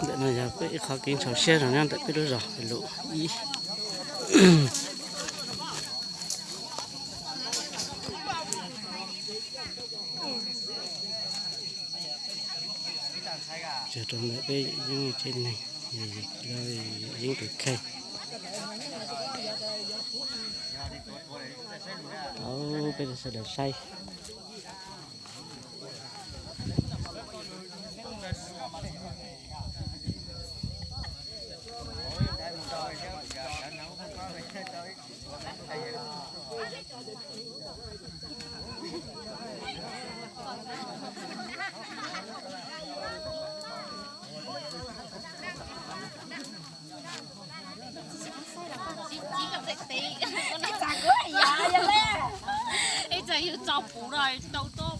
Ntawm no yog peb ib qho kev ntxhov siab zog nyob ntawm peb lub zos Lus Ib. Tsuas rau ntawm peb yeeb tsev neeg, yeeb tus kheej. Tau peb sawv daws saib. Ib txhia yus tso puv no tau tuaj.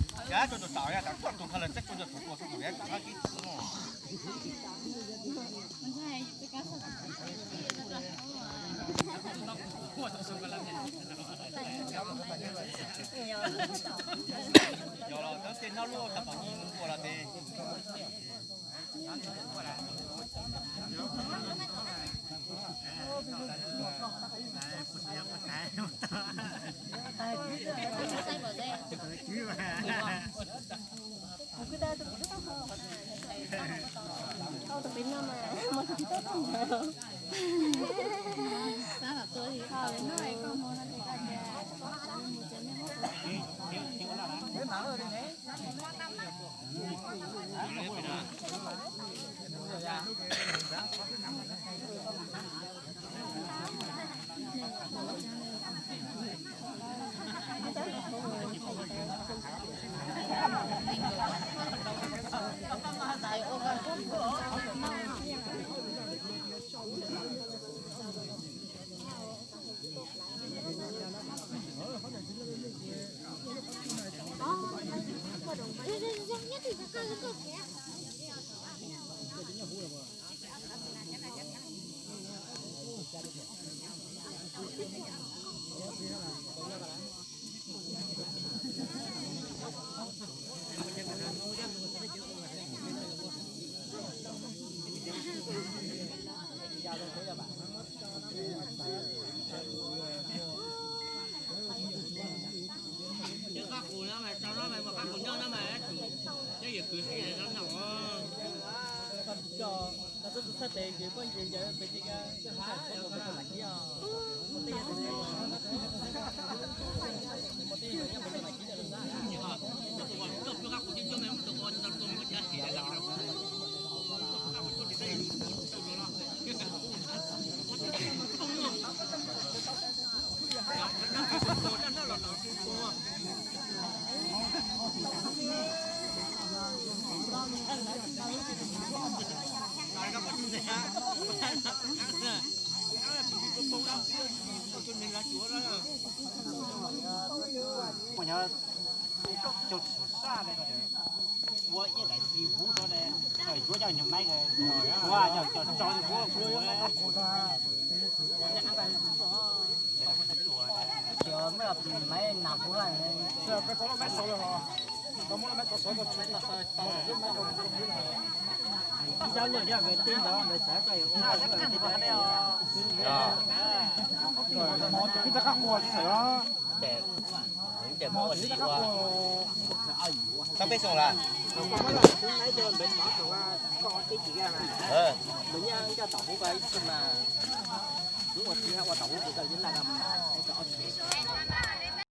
Tau peb xyoo lawm.